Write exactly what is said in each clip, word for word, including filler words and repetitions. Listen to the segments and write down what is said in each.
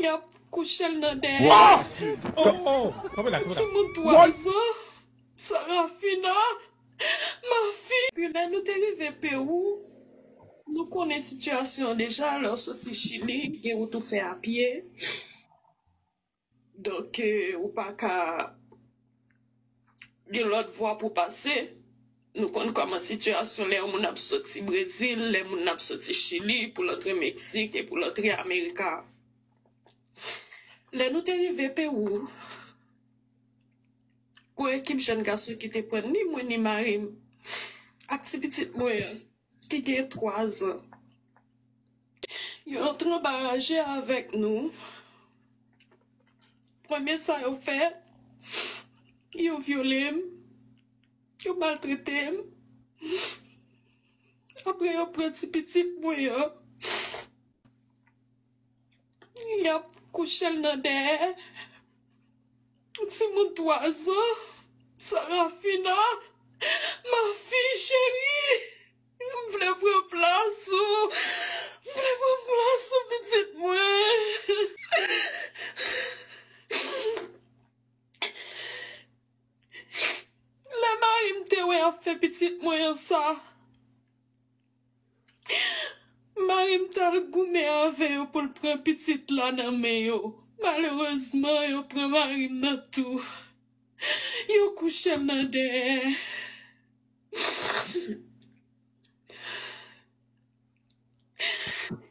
Y ap kouche l nan dèyè. Wow! Oh, oh, oh. Kanpe la, kanpe la. Timoun twa zan, Sarafina, Mafi. Epi lè nou te rive Pewou, nou konnen sitiyasyon an deja, lè w soti Chili, gen wout ou fè a pye. Donk, eh, ou pa ka gen lòt vwa pou pase. Nou konn kòman sitiyasyon lè yon moun ap soti Brezil, lè moun ap soti Chili, pou l antre Meksik e pou l antre Amerika. Lè nou te rive Pewou, gon ekip jèn gason ki te pran ni mwen ni mari m ak ti pitit mwen an ki gen twa zan. Yo antre anba raje avèk nou. Premye sa yo fè, yo vyole m, yo maltrete m. Apre yo pran ti pitit mwen an. Y ap kouche l nan dèyè. Timoun twa zan, Sarafina, Mafi cheri, m vle pran plas ou, m vle pran plas ou, pitit mwen. Lè mari m te wè y ap fè pitit mwen an sa, mari m t al goumen avè yo pou l pran pitit la nan men yo. Malerezman, yo pran mari m nan tou. Yo kouche m nan dèyè.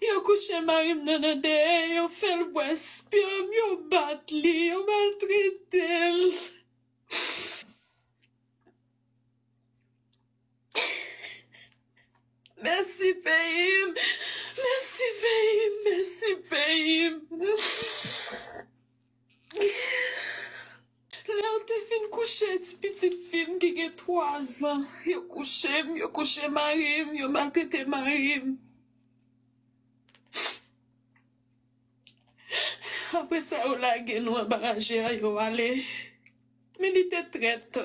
Yo kouche mari m nan nan dèyè, yo fè l bwè spèm, yo bat li, yo maltrete l. Mèsi peyi m, mèsi peyi m, mèsi peyi m. Lè yo te fin kouche ti pitit fi m ki gen twa zan, yo kouche m, yo kouche mari m, yo maltrete mari m. Apre sa, yo lage nou anba raje a, yo ale. Men li te trèt.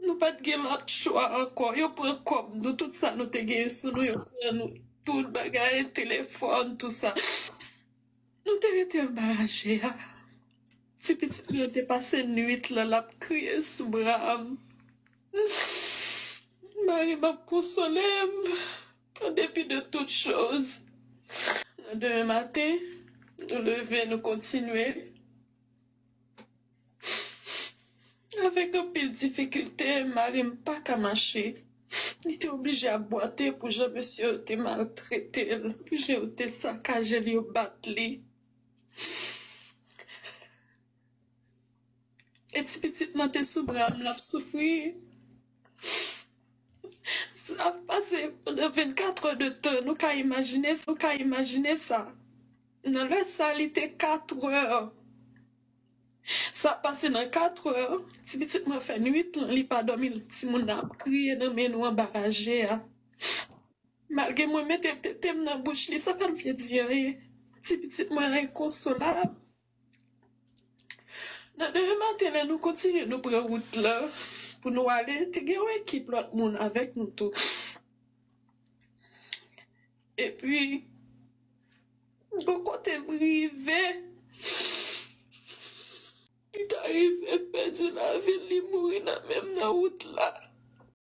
Nou pa t gen lòt chwa ankò. Yo pran kòb nou, tout sa nou te genyen sou nou, yo pran nou. Tout bagay, telefòn, tout sa. Nou te rete anba raje a. Ti pitit mwen te pase nwit lan, l ap kriye sou bra m. Mari m ap konsole m. An depi de tout choz. Nan demen maten, nou leve, nou kontinye. Avèk anpil difikilte, mari m pa ka mache. Li te oblije ap bwate pou jan mesye yo te maltrete l, pou jan yo te sakaje l, yo bat li. E ti pitit lan te sou bra m, l ap soufri. Sa pase pandan vennkat è de tan. Nou ka imajine, nou ka imajine sa. Nan lè sa, li te kat è. Sa pase nan kat è. Ti pitit mwen fè nwit lan, li pa dòmi. Timoun nan ap kriye nan men nou anba raje a. Malgre mwen mete tete m nan bouch li, sa pa t vle di anyen. Ti pitit mwen an enkonsolab. Nan demen maten, lè nou kontinye, nou pran wout la pou nou ale, te gen yon ekip lòt moun avèk nou tou. Epi, bò kote m rive, li ta rive pèdi lavi l, li mouri nan men m nan wout la.